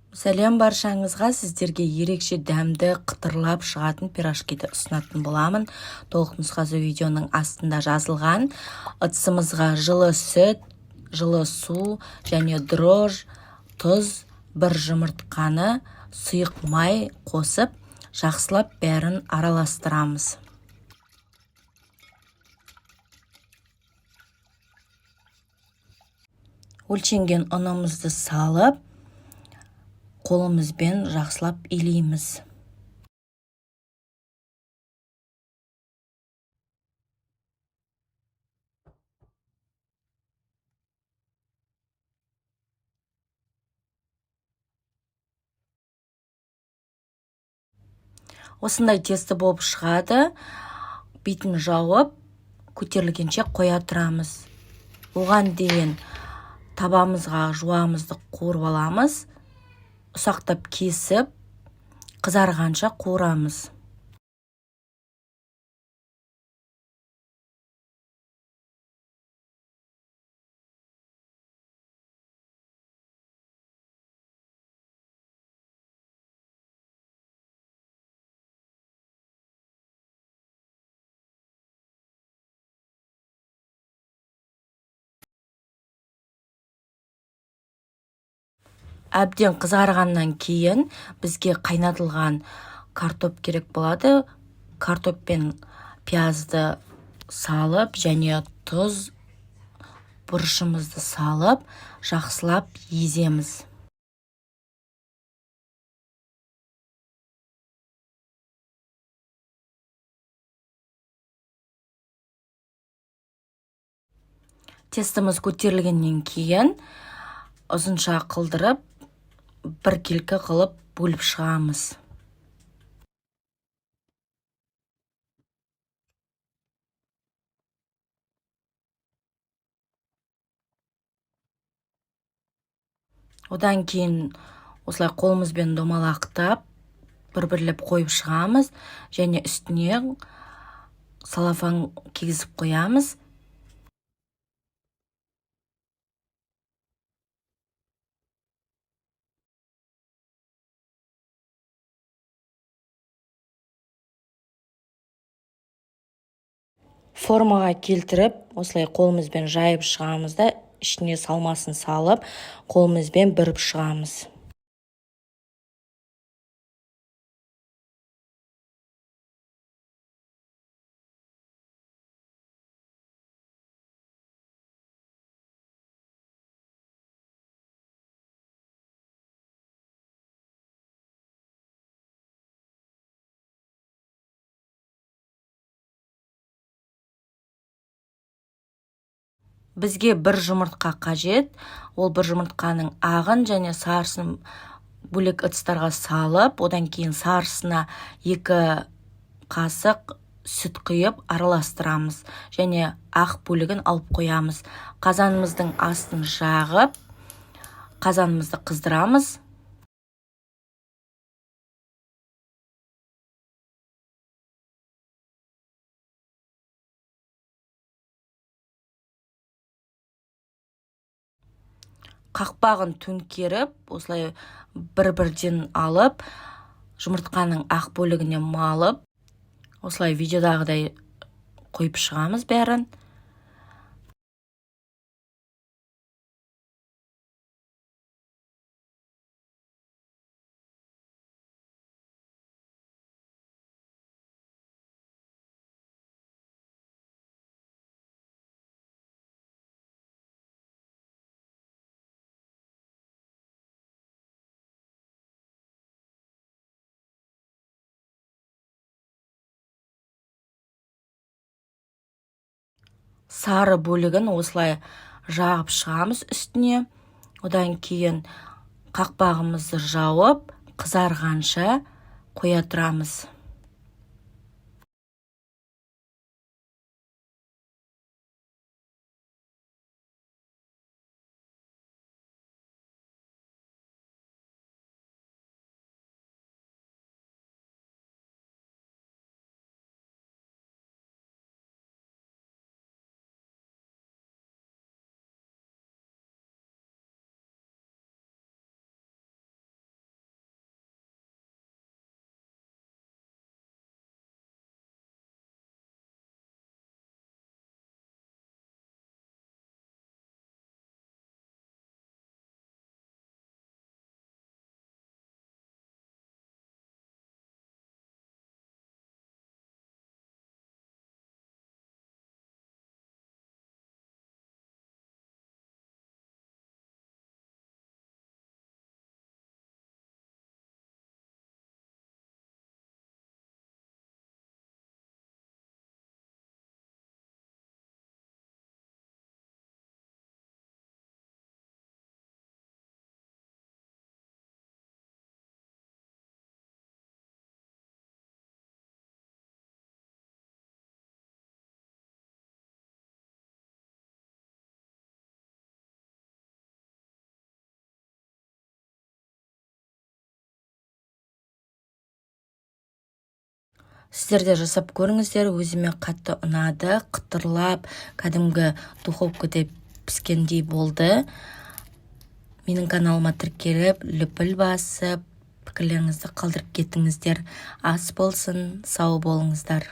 Сәлем баршаңызға! Сіздерге ерекше дәмді, қытырлап шығатын пирожкиді ұсынатын боламын. Толық нұсқасы видеоның астында жазылған. Ыдысымызға жылы сүт, жылы су және дрожж, тұз, бір жұмыртқаны, сұйық май қосып, жақсылап бәрін араластырамыз. Өлшенген ұнымызды салып, қолымызбен жақсылап илейміз. Осындай тесті болып шығады. Бетін жауып, көтерілгенше қоя тұрамыз. Оған дейін табамызға жуамызды қуырып аламыз. Ұсақтап кесіп, қызарғанша қуырамыз. Әбден қызарғаннан кейін бізге қайнатылған картоп керек болады. Картоп пен пиязды салып және тұз, бұрышымызды салып, жақсылап еземіз. Тестіміз көтерілгеннен кейін ұзынша қылдырып, біркелкі қылып бөліп шығамыз. Одан кейін осылай қолымызбен домалақтап, бір-бірлеп қойып шығамыз және үстіне салафан кигізіп қоямыз. Формаға келтіріп, осылай қолымызбен жайып шығамыз да, ішіне салмасын салып, қолымызбен бүріп шығамыз. Бізге бір жұмыртқа қажет. Ол бір жұмыртқаның ағын және сарысын бөлек ыдыстарға салып, одан кейін сарысына 2 қасық сүт құйып араластырамыз және ақ бөлігін алып қоямыз. Қазанымыздың астын жағып, қазанымызды қыздырамыз. Қақпағын төңкеріп, осылай бір-бірден алып, жұмыртқаның ақ бөлігіне малып, осылай видеодағыдай қойып шығамыз бәрін. Сары бөлігін осылай жағып шығамыз үстіне. Одан кейін қақпағымызды жауып, қызарғанша қоя тұрамыз. Сіздер де жасап көріңіздер, өзіме қатты ұнады. Қытырлап, кәдімгі духовкада піскендей болды. Менің каналыма тіркеліп, лүпіл басып, пікірлеріңізді қалдырып кетіңіздер. Ас болсын, сау болыңыздар!